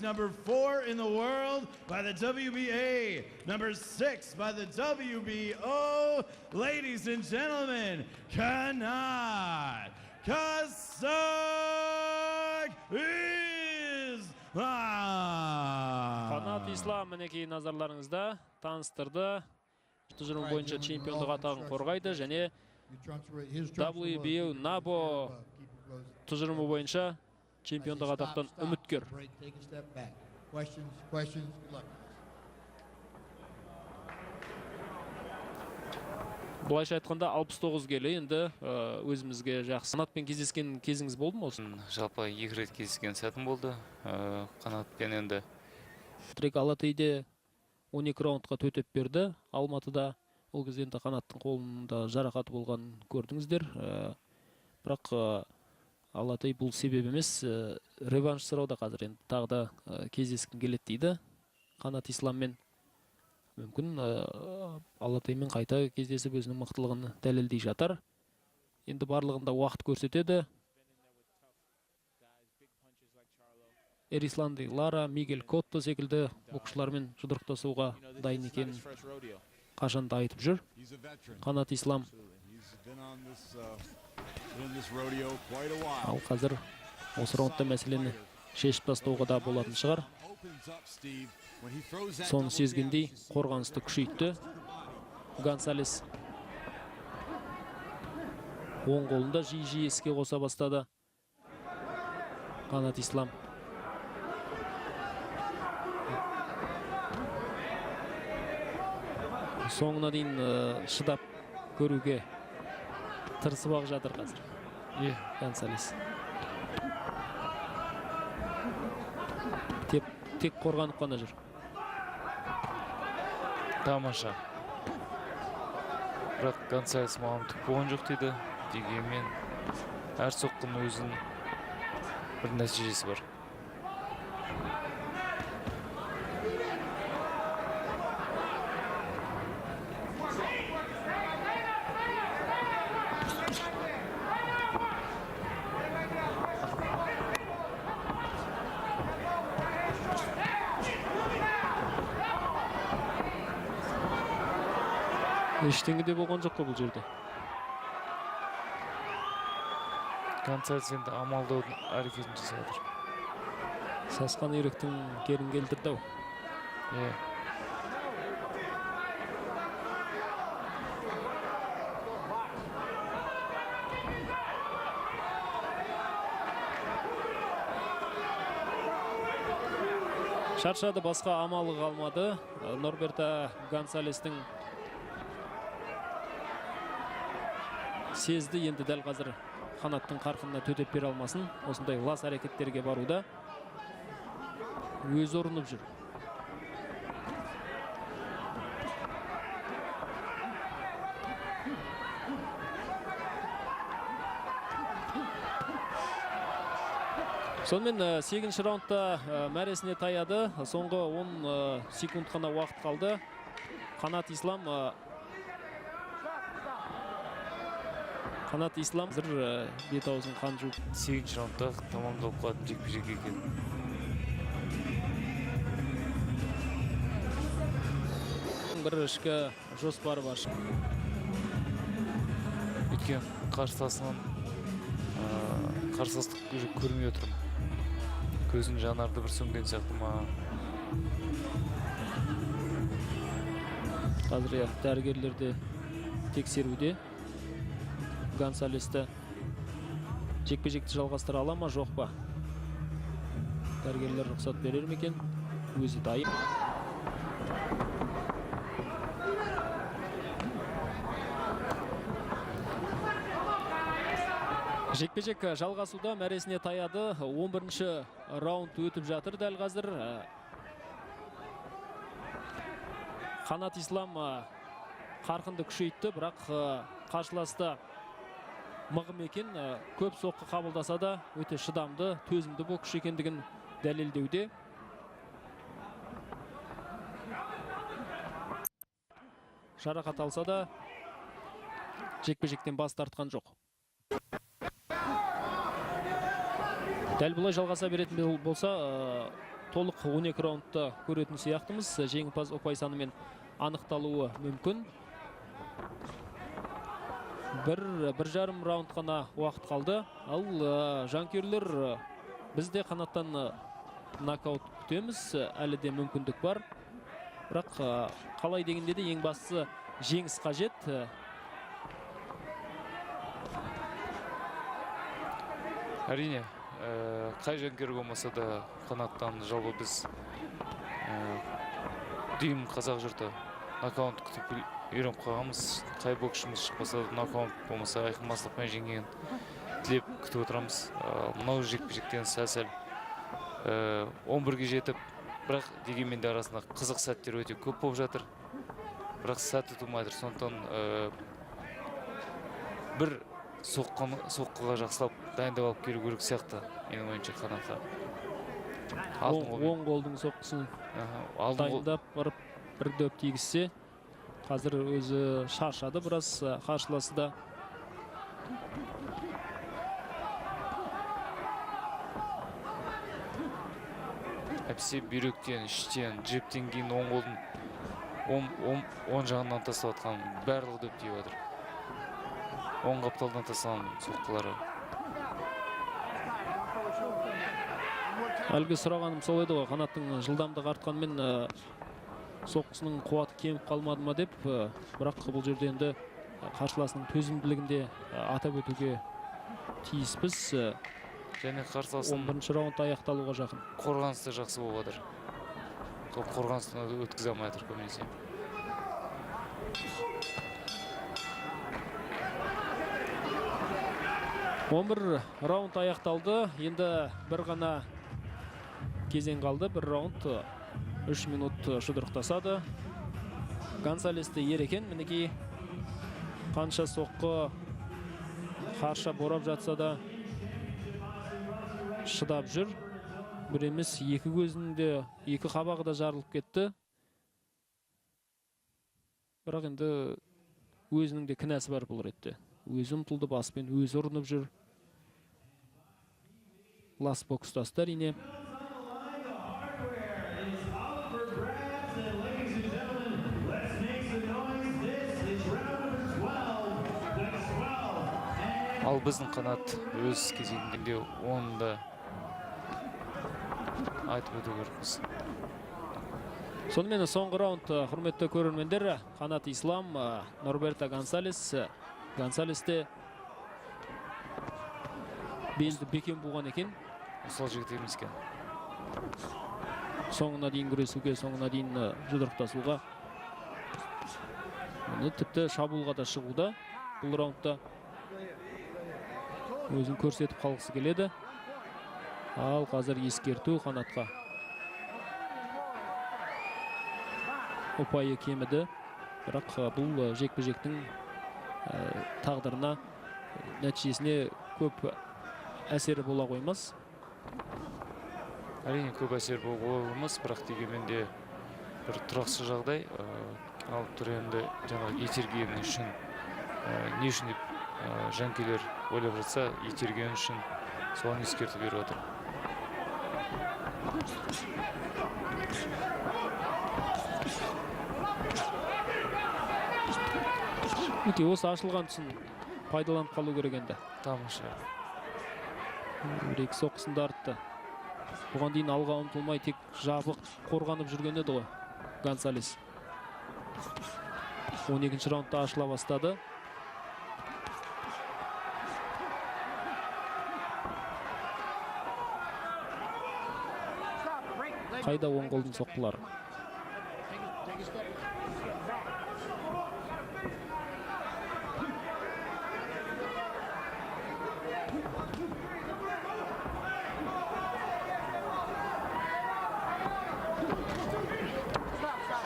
Number 4 in the world by the WBA, number 6 by the WBO. Ladies and gentlemen, Kanat Kazakh Islam. Қанат Ислам, мінекей, назарларыңызда, таныстырды. Тұжырым бойынша чемпиондық атағын қорғайды және WBO, NABO тұжырымы бойынша чемпиондық атақтан үміткер. Questions, questions, good luck. Былайша айтқанда, 69 келі енді өзімізге жақсы. Қанатпен кездескен кезіңіз болды ма осы? Жалпы екі рет кездескен сәтім болды Қанатпен енді. Трек Алатейде 12 раундқа төтеп берді Алматыда. Ол кезде енді Қанаттың қолында жарақаты болғанын көрдіңіздер. Бірақ Алатей бұл себеп емес, реванш сұрауда қазір. Енді тағы да кездескім келеді дейді Қанат Исламмен. Мүмкін, Алатеймен қайта кездесіп, өзінің мықтылығын дәлелдей жатар. Енді барлығында уақыт көрсетеді. Эрисланди Лара, Мигель Котто секілді боксшылармен жұдырықтасуға дайын екенін қашанда айтып жүр Қанат Ислам. Ал қазір осы раундта мәселені шешіп тастауға да болатын шығар. Соны сезгендей, қорғанысты күшейтті Гонсалес. Оң қолында жиі-жиі іске қоса бастады Қанат Ислам. Соңына дейін шыдап көруге тырысып ақ жатыр қазір Гонсалес. Тек қорғанып қана жүр. Тамаша, бірақ Гонсалес маған түк болған жоқ дейді. Дегенмен әр соққының өзінің бір нәтижесі бар. Ештеңе де болған жоқ қой бұл жерде. Гонсалес енді амалдаудың әрекетін жасап жатыр. Сасқан үйректің керін келтірді ау. Иә. Шаршады, басқа амалы қалмады. Норберто Гонсалестің сезді енді дәл қазір Қанаттың қарқынына төтеп бере алмасын. Осындай лас әрекеттерге баруда өзі ұрынып жүр. Сонымен, сегізінші раундта мәресіне таяды. Соңғы 10 секунд қана уақыт қалды. Қанат Ислам қазір бет аузын қан жуып. Сегізінші раундта тамамдалып қалатын жекпе жек екен. Бір ішкі жоспары бар. Өйткені қарсыласынан қарсыластық уже көрмей отырмын. Көзінің жанары бір сөнген сияқты маған. Қазір, иә, дәрігерлер де тексеруде Гонсалесті. Жекпе-жекті жалғастыра ала ма, жоқ па? Дәрігерлер рұқсат берер ме екен? Өзі дайын. Жекпе-жек жалғасуда, мәресіне таяды. 11 раунд өтіп жатыр дәл қазір. Қанат Ислам қарқынды күшейтті, бірақ қарсыласты мығым екен. Көп соққы қабылдаса да, өте шыдамды, төзімді боксшы екендігін дәлелдеуде. Жарақат алса да, жекпе-жектен бас тартқан жоқ. Дәл бұлай жалғаса беретін болса, Толық 12 раундта көретін сияқтымыз. Жеңімпаз ұпай санымен анықталуы мүмкін. Бір жарым раунд қана уақыт қалды. Ал жанкүйерлер, біз де Қанаттан нокаут күтеміз. Әлі де мүмкіндік бар. Бірақ қалай дегенде де ең бастысы жеңіс қажет. Әрине, қай жанкүйер болмаса да Қанаттан жалпы біз дүйім қазақ жұрты нокаут күтіп үйреніп қалғанбыз. Қай боксшымыз шықпаса да нокаут болмаса айқын жеңген тілеп күтіп отырамыз. Мынау жекпе-жектен сәл-сәл 11-ге жетіп, бірақ дегенмен де арасында қызық сәттер өте көп болып жатыр. Бірақ сәт ұтылмай жатыр. Сондықтан бір соққыға жақсылап дайындап алып келу керек сияқты менің ойымша Қанатқа. Оң қолдың соққысын дайындап барып бір дөп тигізсе, қазір өзі шаршады біраз, қарсыласы да. Әпсе бүйректен, іштен, джебтен кейін оң қолдың оң жағынан тастап жатқан барлығы дөп тиіп жатыр. Оң қапталдан тастаған соққылары. Әлгі сұрағаным сол еді ғой, Қанаттың жылдамдығы артқанмен соққысының қуаты кеміп қалмады ма деп, бірақ бұл жерде енді қарсыласының төзімділігін де атап өтуге тиіспіз. Және қарсыласының 11-ші раунд аяқталуға жақын. Қорғанысы жақсы болып жатыр. Қорғаныстан өткізе алмай жатыр көбінесе. 11 раунд аяқталды. Енді бір ғана кезең қалды. Бір раунд 3 минут жұдырықтасады. Гонсалес те ер екен. Мінекей қанша соққы қарша борап жатса да шыдап жүр. Бір емес, екі көзінің де, екі қабағы да жарылып кетті. Бірақ енді өзінің де кінәсі бар бұл ретте. Өзі ұмтылды, баспен өзі ұрынып жүр. Лас бокстасты әрине. Ал біздің Қанат өз кезегінде оны да айтып өту керекпіз. Сонымен соңғы раунд, құрметті көрермендер, Қанат Ислам, Норберто Гонсалес. Гонсалес те белді бекем буған екен. Осал жігіт емес екен. Соңына дейін күресуге, соңына дейін жұдырықтасуға. Мұны тіпті шабуылға да шығуда. Бұл раундта өзін көрсетіп қалғысы келеді. Ал қазір ескерту Қанатқа. Ұпайы кеміді. Бірақ бұл жекпе-жектің тағдырына, нәтижесіне көп әсері бола қоймас. Әрине көп әсер бола қоймас, бірақ дегенмен де бір тұрақсыз жағдай. Ал тұр енді жаңағы итергені үшін, не үшін деп жанкүйерлер ойлап жатса, итергені үшін соны ескертіп беріп отыр. Мінекей осы ашылған тұсын пайдаланып қалу керек енді. Тамаша. Бір екі соққысын да артты. Бұған дейін алға ұмтылмай тек жабық қорғанып жүрген еді ғой Гонсалес. 12-ші раундта ашыла бастады. Қайда оң қолдың соққылары?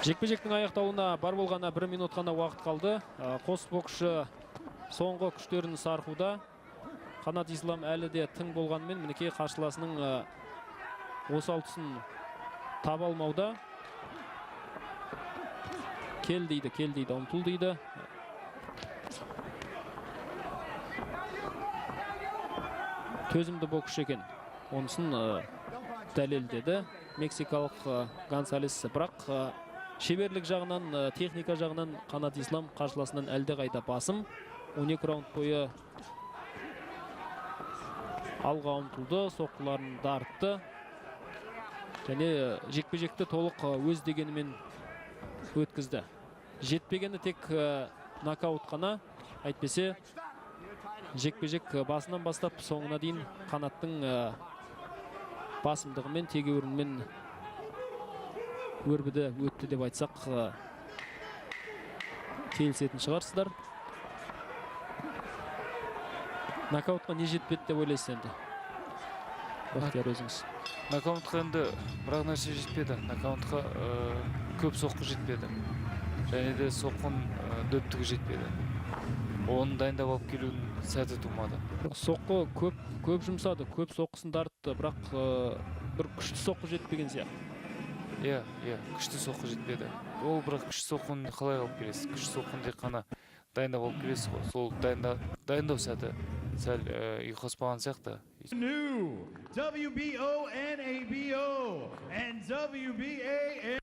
Жекпе-жектің аяқталуына бар болғаны 1 минут қана уақыт қалды. Қос боксшы соңғы күштерін сарқуда. Қанат Ислам әлі де тың болғанымен мінекей қарсыласының осал тұсын таба алмауда. Кел дейді, кел дейді, ұмтыл дейді. Төзімді боксшы екен. Онысын дәлелдеді. Мексикалық Гонсалес. Бірақ шеберлік жағынан, техника жағынан Қанат Ислам қарсыласынан әлдеқайда басым. 12 раунд бойы алға ұмтылды, соққыларын дарытты және жекпе-жекті толық өз дегенімен өткізді. Жетпегені тек нокаут қана, әйтпесе жекпе-жек басынан бастап соңына дейін Қанаттың басымдығымен, тегеурінмен өрбіді, өтті деп айтсақ, келісетін шығарсыздар. Нокаутқа не жетпеді деп ойлайсыз енді, Бақтияр, өзіңіз? Нокаутқа енді бір-ақ нәрсе жетпеді. Нокаутқа көп соққы жетпеді және де соққының дөптігі жетпеді. Оны дайындап алып келудің сәті тумады. Жоқ, соққы көп, көп жұмсады, көп соққысын дарытты, бірақ бір күшті соққы жетпеген сияқты. Иә, күшті соққы жетпеді ол. Бірақ күшті соққыны қалай алып келесіз? Күшті соққыны тек қана дайындап алып келесіз ғой. Сол дайындау сәті сәл ұйқаспаған сияқты. New WBO, NABO, and WBA,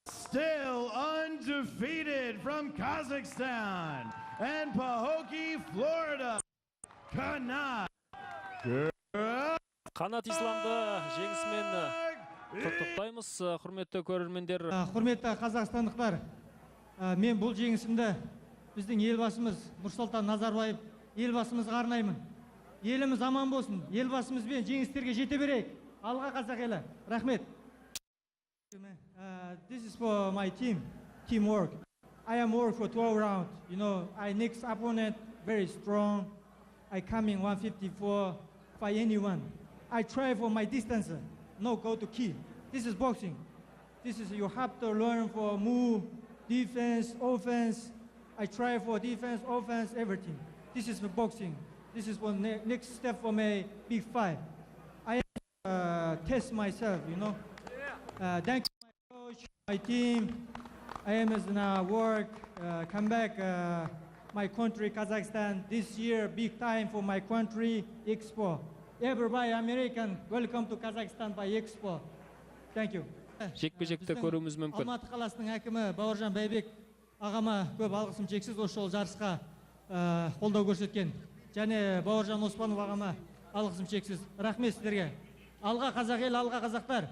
still undefeated, from Kazakhstan and Pahokee, Florida, Kanat. Қанат Исламды жеңісімен құттықтаймыз, құрметті көрермендер. Құрметті қазақстандықтар, мен бұл жеңісімді біздің Елбасымыз Нұрсұлтан Назарбаев Елбасымызға арнаймын. Еліміз аман болсын, Елбасымызбен жеңістерге жете берейік. Алға, қазақ елі! Рахмет. This is for my team, teamwork. I am work for 12 round. I next opponent very strong. I come in 154, fight anyone. I try for my distance, no go to kill. This is boxing. This is you have to learn for move, defense, offense. I try for defense, offense, everything. This is for boxing. This is for next step for my big fight. I test myself. Thank you, my coach, my team. I am is now work, come back my country, Kazakhstan. This year, big time for my country, Expo. Everybody American, welcome to Kazakhstan by Expo. Thank you. Жекпе-жекті Біздің көруіміз мүмкін. Алматы қаласының әкімі Бауыржан Байбек ағама көп алғысым шексіз, осы жолы жарысқа қолдау көрсеткен. Және Бауыржан Оспанов ағама алғысым шексіз. Рахмет сіздерге. Алға, қазақ елі, алға, қазақтар!